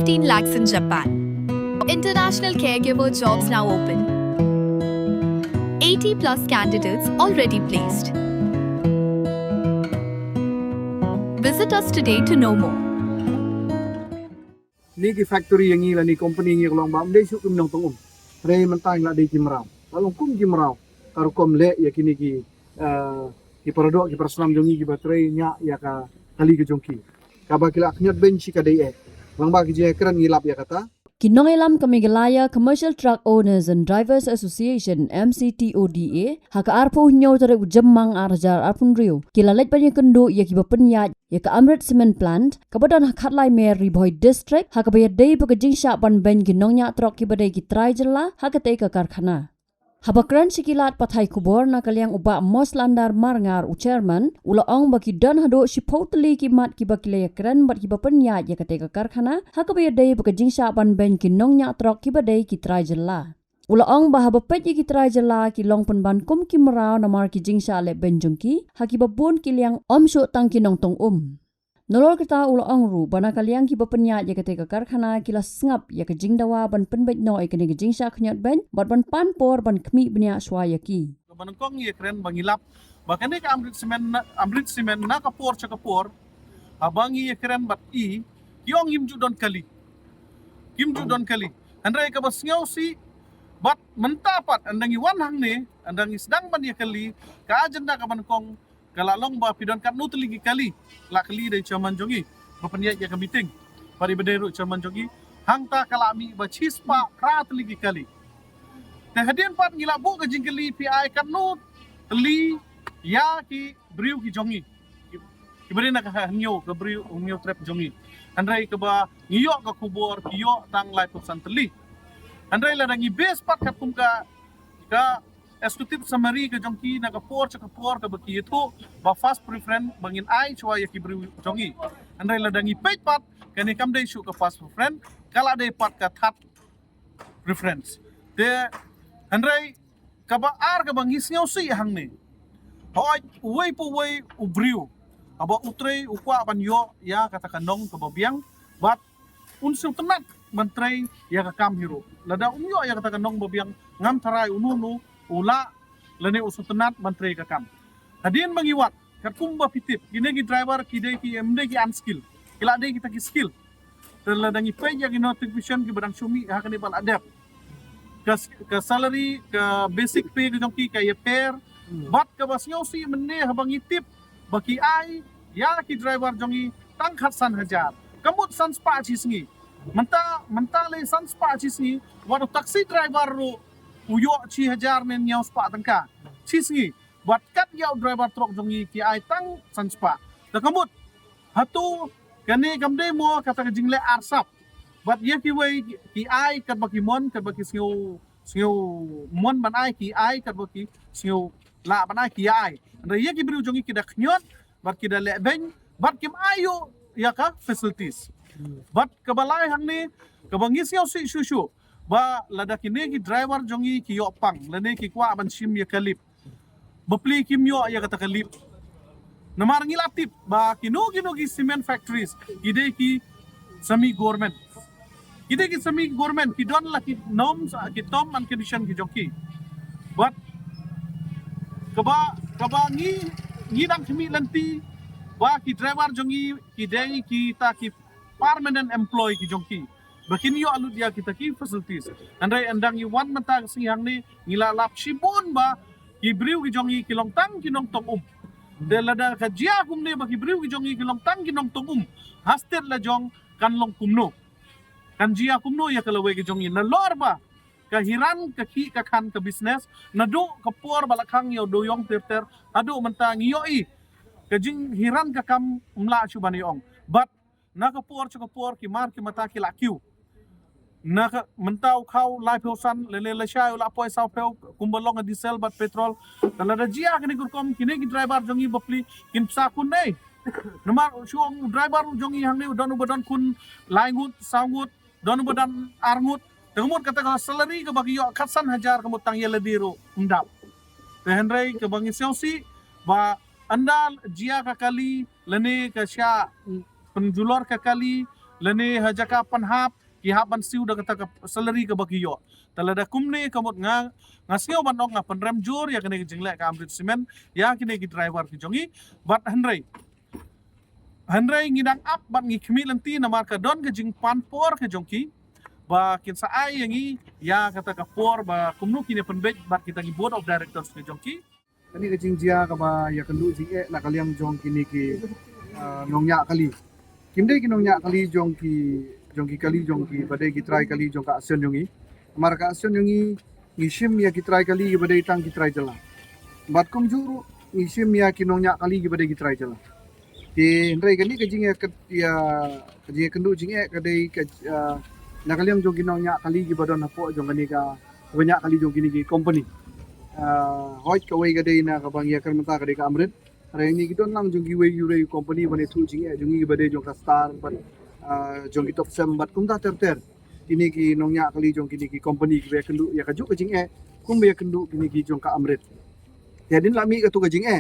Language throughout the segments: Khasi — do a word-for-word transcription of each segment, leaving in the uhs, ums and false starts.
fifteen lakhs in Japan. International caregiver jobs now open. eighty plus candidates already placed. Visit us today to know more. Ni ki factory ïa ngi la ni company ngi ka long ba ym dei shuh kim nongtong um. Hynrei mynta ngi la dei ki mraw. La long kum ki mraw. Ka rukom leh ïa kini ki, eh, ki paradoh ki parasnam jong ngi kiba trei ñiah ïa ka kali ka jong ki. Kaba ki la khñiot beiñ shi ka dei eh. Lang ba ki jingkren ngi lap ïa kata. Ki nongïalam ka Meghalaya Commercial Truck Owners and Drivers Association, M C T O D A, ha ka arphew hynñiew tarik u Jymmang ar hajar arphew hynriew, ki la leit ban ïakynduh ïa kiba pynïaid ïa ka Amrit Cement Plant, kaba don ha Khatlai Mer, Ri Bhoi District, ha kaba ïadei bad ka jingshah ban beiñ ki nongñiah trok kiba dei ki trai jylla ha katei ka karkhana. Haba kren sha ki lad pathai khubor na ka liang u Bah Moslandar Marngar, u Chairman, u la ong ba ki don haduh shiphew tylli ki mat kiba ki la ïakren bad kiba pynïaid ïa katei ka karkhana ha kaba ïadei bad ka jingshah ban beiñ ki nongñiah trok kiba dei ki trai jylla. U la ong ba haba peit ïa ki trai jylla ki long pynban kum ki mraw namar ki jingshah leh beiñ jong ki ha kiba bun ki liang, ym shuh tang ki nongtong um. Nalor kata u la ong ruh ba na ka liang kiba pynïaid ïa katei ka karkhana ki la sngap ïa ka jingdawa ban pynbeit noh ïa kane ka jingshah khñiot beiñ bad ban pan por ban khmih bniah shuwa ïa ki. Kaba nyngkong ngi ïakren ba ngi lap ba kane ka Amrit Cement na, Amrit Cement na ka por sha ka por, haba ngi ïakren bad i, ki ong ngim ju don kali. Ngim ju don kali. Hynrei kaba sngewsih bad mynta pat ynda ngi wan hangne, ynda ngi sdang ban ïa kali, ka agenda kaba nyngkong ka la long ba phi don katno tylli ki kali. La kylli da i chairman jong ngi ba pynïaid ïa ka meeting. Bad i ba dei ruh chairman jong ngi, hangta ka la mih ba shispah phra tylli ki kali. Te hadien pat ngi la buh ka jingkylli phi ai katno tylli ïa ki briew ki jong ngi, ki, kiba dei na ka hynñiew, ka briew hynñiew trep jong ngi. Hynrei kaba ngi ïoh ka khubor ki ïoh tang laiphew san tylli. Hynrei lada ngi base pat katkum ka, ka executive summary ka jong ki na ka por sha ka por kaba ki ïathuh ba first preference ba ngin ai shuwa ïa ki briew jong ngi. Hynrei lada ngi peit pat, kane kam dei shuh ka first preference, ka la dei pat ka third preference. Te hynrei kaba ar kaba ngi sngewsih hangne, hooid uwei pa uwei u briew, haba u trei u kwah ban ïoh ïa kata ka nong kaba biang, bad un sngewtynnat ban trei ïa ka kam hi ruh. Lada um ïoh ïa kata ka nong ba biang, ngam tharai uno uno u lah lane u sngewtynnat ban trei ïa ka kam. Hadien ba ngi wad, katkum ba phi tip, kine ki driver ki dei ki, ym dei ki unskill, ki la dei kita ki skill. Te lada ngi peit ïa ki notification kiba dang shu mih ha kane ba la dep, ka, ka salary, ka basic pay ka jong ki ka ïa per. Bad kaba sngewsih mynne haba ngi tip ba ki ai ïa ki driver jong ngi tang khatsan hajar, ka mut san spah shi sngi. Mynta, mynta lei san spah shi sngi, wat u taxi driver ruh u ïoh shi hajar ne hynñiew spah tyngka shi sngi. Bad kat ïa u driver trok jong ngi ki ai tang san spah. Te ka mut, hato kane kam dei mo kata ka jingleh arsap? Bad ïa kiwei ki ai katba ki mon, katba ki sngew, sngew mon ban ai ki ai, katba ki sngew lah ban ai ki ïa ai. Hynrei ïa ki briew jong ngi ki da khñiot bad ki da leh beiñ bad kim ai ïa ka facilities. Bad kaba lai hangne, kaba ngi sngewsih shuh shuh, ba lada kine ki driver jong ngi ki ïoh pang lane ki kwah ban shim ïa ka leave, bapli kim ïoh ïa kata ka leave. Namar ngi la tip ba kino kino ki cement factories ki dei ki semi government. Ki dei ki semi government, ki don la ki norms, ki term and condition ki jong ki. Bad kaba, kaba ngi, ngi dang khmih lynti ba ki driver jong ngi ki dei kita ki permanent employee ki jong ki, ba kin ïoh lut ïa kita ki facilities. Hynrei ynda ngi wan mynta ka sngi hangne, ngi la lap shibun ba ki briew ki jong ngi ki long tang ki nongtong um. Te lada ka jia kumne ba ki briew ki jong ngi ki long tang ki nongtong um, ha state la jong kan long kumno? Kan jia kumno ïa ka lawei ki jong ngi? Nalor ba ka hiran ka khih ka khan ka business, naduh ka por ba la khang ïa u dewïong ter ter haduh mynta ngi ïohi ka jinghiran ka kam ym lah shuh ban ïa ong. Bad na ka por sha ka por ki mar ki mata ki la kiew. Na ka mynta u khaw laiphew san, lane lashai u la poi sawphew, kumba long ha diesel bad petrol. Te lada jia kane ka rukom, kine ki driver jong ngi bapli kin psa khun ne? Namar shu ong u driver jong ngi hangne u don uba don khun lai ngut, saw ngut, don uba don ar ngut. Te ka mut kata ka salary kaba ki ïoh khatsan hajar ka mut tang ïa lade ruh ym dap. Te hynrei kaba ngi sngewsih ba ynda jia ka kali lane ka shah, mm, pynjulor ka kali, Lane ha jaka pynhap, ki hap ban siew da kata ka salary kaba ki ïoh. Te lada kumne ka mut nga, nga sngew ban ong nga pynrem jur ïa kane ka jingleh ka Amrit Cement ïa kine ki driver ki jong ngi. Bad hynrei, hynrei ngi dang ap bad ngi khmih lynti namar ka don ka jingpan por ka jong ki ba kin sa ai ïa ngi ïa kata ka por ba kumno kine pynbeit bad kita ki board of directors ka jong ki. Kane ka jingjia kaba ïakynduh jingeh na ka liang jong kine ki, ah, nongñiah kali. Kim dei ki nongñiah kali jong ki, jong ki kali jong ki ba dei ki trai kali jong ka Asian jong ngi. Namar ka Asian jong ngi, ngi shim ïa ki trai kali kiba dei tang ki trai jylla. Bad kumjuh ruh ngi shim ïa ki nongñiah kali kiba dei ki trai jylla. Te hynrei kane ka jingïa, ka jingïakynduh jingeh ka dei ka, ah, na ka liang jong ki nongñiah kali kiba don hapoh jong kane ka, kiba ñiah kali jong kine ki company. Ah, hooid kawei ka dei na kaba ngi ïakren mynta ka dei ka Amrit. Hynrei ngi ki don lang jong kiwei kiwei ki company ban ïathuh jingeh jong ngi kiba dei jong ka Star bad, ah, jong ki Top Cement bad kumta ter ter. Kine ki nongñiah kali jong kine ki company kiba ïakynduh ïa kajuh ka jingeh kumba ïakynduh kine ki jong ka Amrit. Te hadien la mih katu ka jingeh,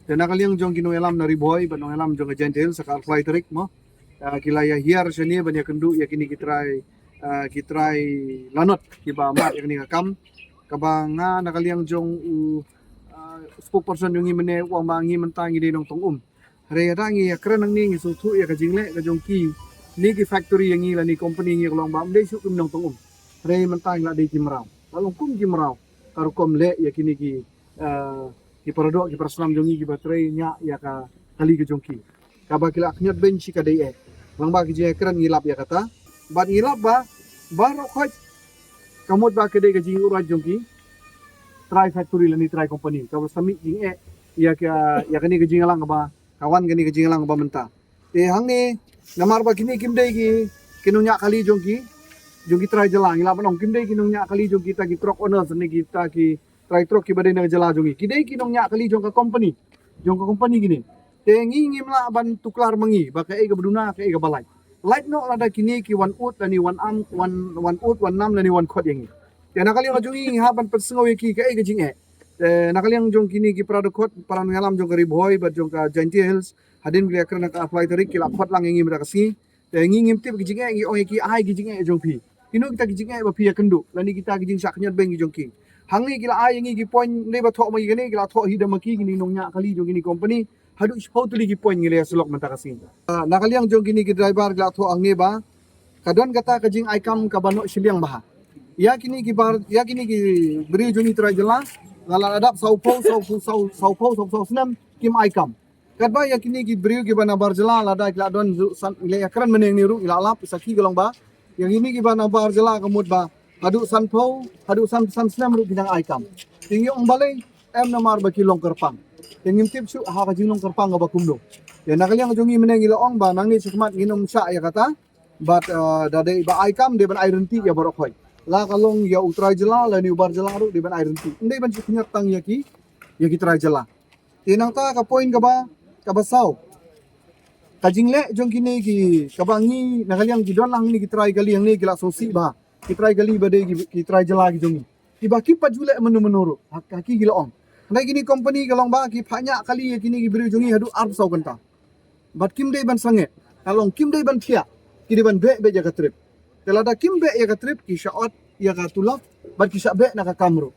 te na ka liang jong ki nongïalam na Ri Bhoi bad nongïalam jong ka Jaintia Hills ha ka arphew lai tarik mo, ah, ki la ïa hiar shane ban ïakynduh ïa kine ki trai, ah, ki trai lanot kiba mad ïa kane ka kam. Kaba nga na ka liang jong u, ah, spokesperson jong ngi mynne u ong ba ngi mynta ngi dei nongtong um. Hynrei lada ngi ïakren hangne ngi sngewthuh ïa ka jingleh ka jong ki, ne ki factory ïa ngi lane company ïa ngi ka long ba ym dei shuh kim nongtong um. Hynrei mynta ngi la dei ki mraw. La long kum ki mraw ka rukom leh ïa kine ki, ah, ki paradoh ki parasnam jong ngi kiba trei ñiah ïa ka kali ka jong ki. Kaba ki la khñiot beiñ shi ka dei eh. Lyngba ki jingïakren ngi lap ïa kata. Bad ngi lap ba baroh khoit ka mut ba ka dei ka jingïuhroit jong ki trai factory lane trai company kaba sa mih jingeh ïa ka, ïa kane ka jingïalang kaba ka wan kane ka jingïalang kaba mynta. Te hangne namar ba kine kim dei ki, ki nongñiah kali jong ki, jong ki trai jylla, ngi lah ban ong kim dei ki nongñiah kali jong kita ki truck owners ne kita ki trai truck kiba dei na ka jylla jong ngi. Ki dei ki nongñiah kali jong ka company, jong ka company kine. Te ngi ngim lah ban tuklar ma ngi ba kaei kaba duna kaei kaba lait. Lait noh lada kine ki wan ud lane wan am, wan, wan ud wan nam lane wan khot ïa ngi. Te na ka liang jong ngi ngi hap ban pynsngew ïa ki kaei ka jingeh. Te na ka liang jong kine ki para dkhot, para nongïalam jong ka Ri Bhoi bad jong ka Jaintia Hills, hadien ki la ïakren ha ka arphew lai tarik ki la khot lang ïa ngi mynta ka sngi. Te ngi ngim tip ki jingeh, ngi ong ïa ki ai ki jingeh jong phi. Kino kita ki jingeh ba phi ïakynduh lane kita ki jingshah khñiot beiñ ki jong ki. Hangne ki la ai ïa ngi ki point, ym dei ba thoh ma ngi kane, ki la thoh hi da ma ki, kine nongñiah kali jong kine company. Haduh shiphew tylli ki point ngi la ïa syllok mynta ka sngi. Ah, na ka liang jong kine ki driver ki la thoh hangne ba ka don kata ka jingai kam kaba noh shiliang bha ïa kine ki bar, ïa kine ki briew jong ngi trai jylla. La la dap sawphew, sawphew, saw, sawphew, sawphew snem kim ai kam. Katba ïa kine ki briew kiba na bar jylla lada ki la don ju san, ngi la ïakren mynne ne ruh ngi la lap sakhi ka long ba ïa kine kiba na bar jylla ka mut ba haduh sanphew, haduh san, san snem ruh ki dang ai kam. Te ngi ong balei, em namar ba ki long kyrpang. Te ngim tip shuh ha ka jinglong kyrpang kaba kumno. Te na ka liang jong ngi mynne ngi la ong ba nangne shakhmat ngin ym shah ïa kata. Bad, uh, da dei ba ai kam dei ban ai rynti ïa baroh khoit. La ka long ïa u trai jylla lane u bar jylla ruh dei ban ai rynti. Ym dei ban shu khñiot tang ïa ki, ïa ki trai jylla. Te nangta ka point kaba, kaba saw. Ka jingleh jong kine ki, kaba ngi na ka liang ki don lang ne ki trai kali hangne ki la sngewsih ba ki trai kali ba dei ki, ki trai jylla ki jong ngi. Kiba kim pat ju leh mynno mynno ruh ha, ha ki ki la ong. Hynrei kine company ka long ba ki phah ñiah kali ïa kine ki briew jong ngi haduh arphew saw kynta. Bad kim dei ban sangeh, ka long kim dei ban thiah, ki dei ban beh beit ïa ka trip. Te lada kim beh ïa ka trip ki shah ot ïa ka tulop bad ki shah beh na ka kam ruh.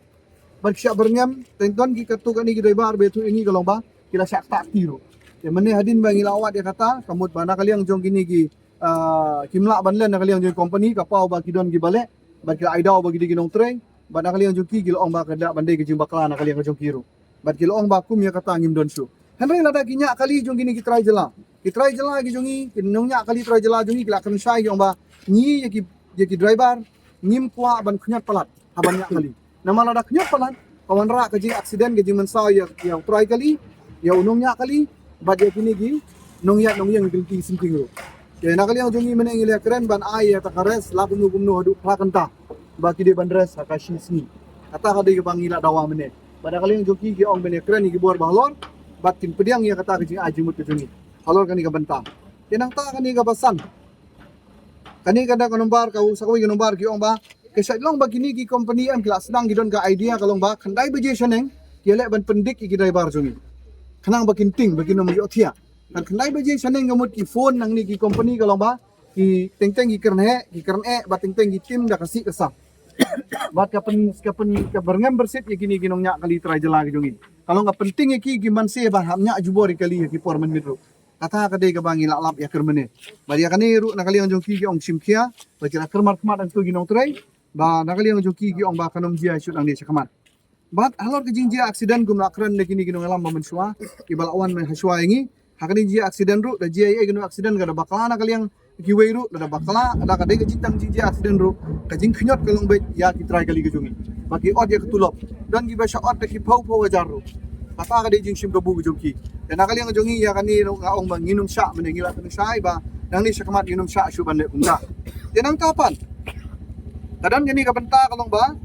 Bad ki shah byrngem, te don ki katto katne ki driver ba ïathuh ïa ngi ka long ba ki la shah ktah kti ruh. Te mynne hadien ba ngi la wad ïa kata ka mut ba na ka liang jong kine ki, ah, kim lah ban len na ka liang jong ki company ka paw ba ki don kiba leh bad ki la ai daw ba ki dei ki nongtrei. Bad na ka liang jong ki ki la ong ba ka dak ban dei ka jingbakla na ka liang ka jong ki ruh. Bad ki la ong ba kum ïa kata ngim don shuh. Hynrei lada ki ñiah kali jong kine ki trai jylla, ki trai jylla ki jong ngi, ki nongñiah kali trai jylla jong ngi ki la kren shai ki ong ba ngi ïa ki, ïa ki driver ngim kwah ban khñiot palat ha ban ñiah kali. Namar lada khñiot palat ka wanrah ka jing accident, ka jingmynsaw ïa, ïa u trai kali, ïa u nongñiah kali bad ïa kine ki nongïaid nongïeng ki lynti syngkien ruh. Te na ka liang jong ngi mynne ngi la kren ban ai ïa kata ka rest la kumno kumno haduh phra kynta ba ki dei ban rest ha ka shi sngi. Kata ka dei kaba ngi la dawa mynne. Bad na ka liang jong ki ki ong ban ïa kren ïa ki bor ba halor bad kin pdiang ïa kata ka jingai jingmut ka jong ngi halor kane ka bynta. Te nangta kane kaba san, kane ka da ka nombar, ka sa kawei ka nombar ki ong ba ka shait long ba kine ki company em ki la sdang ki don ka idea ka long ba khyndai baje shaneng ki leh ban pyndik ïa ki driver jong ngi khnang ba kin tieng ba kin ym ïohthiah. Kan khyndai baje shaneng ka mut ki phone nangne ki company ka long ba Ki teng teng ki kren heh, ki kren eh, bad teng teng ki tim da ka sih ka sam. Bad ka pyn, ka pyn, ka byrngem byrsit ïa kine ki nongñiah kali trai jylla ki jong ngi. Ka long ka pynting ïa ki, ki mynsiem ba hap ñiah jubor ïa kali ïa ki por mynmiet ruh. Kata ka dei kaba ngi lah lap ïa kyrmen eh. Bad ïa kane ruh na ka liang jong ki ki ong shim khia, ba ki la kyrmar khmat hangto ki nongtrei, ba na ka liang jong ki ki ong ba kan ym jia shuh nangne shakhmat. Bad halor ka jingjia accident kum la kren da kine ki nongïalam ba mynshuwa, kiba la wan mynshwa ïa ngi. Ha kane jingjia accident ruh, da jia ïa kane accident ka da bakla na ka liang kiwei ruh, da bakla, da ka dei ka jingtang jingjia accident ruh, ka jingkhñiot ka long beit ïa ki trai kali ka jong ngi. Ba ki ot ïa ka tulop. Don kiba shah ot da ki phew phew hajar ruh. Kata ka dei jingshim kabu ka jong ki. Te na ka liang ka jong ngi ïa kane ruh nga ong ba ngin ym shah, mynne ngi la kynshai ba nangne shakhmat ngin ym shah shuh ban leh kumta. Te nangta pat, ka don kane ka bynta ka long ba,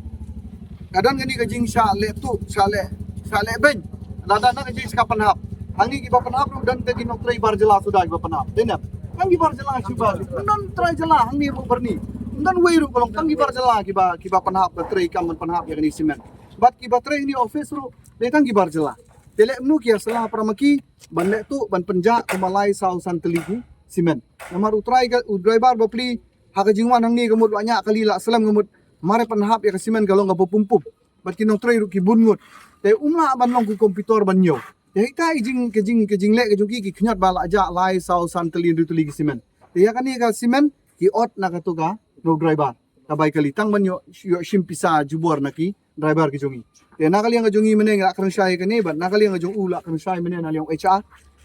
ka don kane ka jingshah leh tuh, shah leh, shah leh beiñ. Lada na ka jingshah pynhap. Hangne kiba pynhap ruh don te ki nongtrei bar jylla suda kiba pynhap. Te ne, tang ki bar jylla shuh ba, don trai jylla hangne ruh byrni. Don wei ruh ka long tang ki bar jylla kiba, kiba pynhap, ba trei kam ban pynhap ïa kane simen. Bad kiba trei hangne office ruh, dei tang ki bar jylla. Te leh kumno ki ïa sla para ma ki, ban leh tuh, ban pynjah, kumba lai saw san tylli ki simen. Namar u trai ka, u driver bapli, ha ka jingwan hangne ka mut la ñiah kali la slem ka mut, mar pynhap ïa ka simen ka long kaba pum pum. Bad ki nongtrei ruh ki bun ngut. Te um lah ban long ki computer ban ñiew. Te ïa ka jing, ka jing, ka jingleh ka jong ki ki khñiot ba la jah lai saw san tylli hynriew tylli ki simen. Te ïa kane ka simen ki ot na kato ka, no driver. Ka bai kali tang ban ïoh, ïoh shim pisa jubor na ki driver ki jong ngi. Te na ka liang ka jong ngi mynne ngi la kren shai kane bad na ka liang ka jong u la kren shai mynne na liang H R.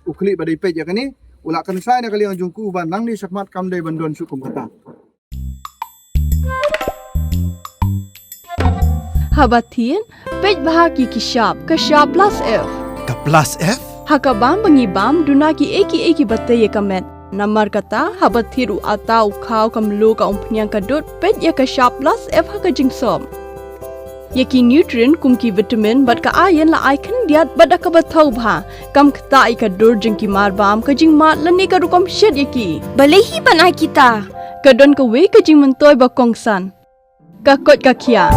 U khlieh ba dei peit ïa kane, u la kren shai na ka liang ka jong u ba nangne shakhmat kam dei ban don shuh kum kata. Haba thied, peit bha ki ki shap, ka shap plus F. Ka plus F? Ha ka bam ba ngi bam, duna ki ei ki ei kiba tei ïa ka met. Namar kata, haba thied u ata, u khaw, ka mluh, ka umphniang, ka dud, peit ïa ka shap plus F ha ka jingsop. Ïa ki nutrient kum ki vitamin bad ka iron la ai khyndiat bad da kaba thaw bha. Kam ktah ïa ka dur jong ki mar bam, ka jingmad lane ka rukom shet ïa ki. Balei hi ban ai kita? Ka don kawei ka jingmyntoi ba kongsan. Ka koit ka khiah.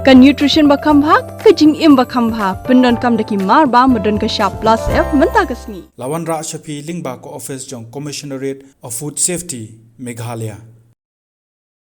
Ka nutrition ba kham bha, ka jingim ba kham bha. Pyndonkam da ki mar bam ba don ka shap plus F mynta ka sngi. La wanrah sha phi lyngba ka office jong Commissionerate of Food Safety, Meghalaya.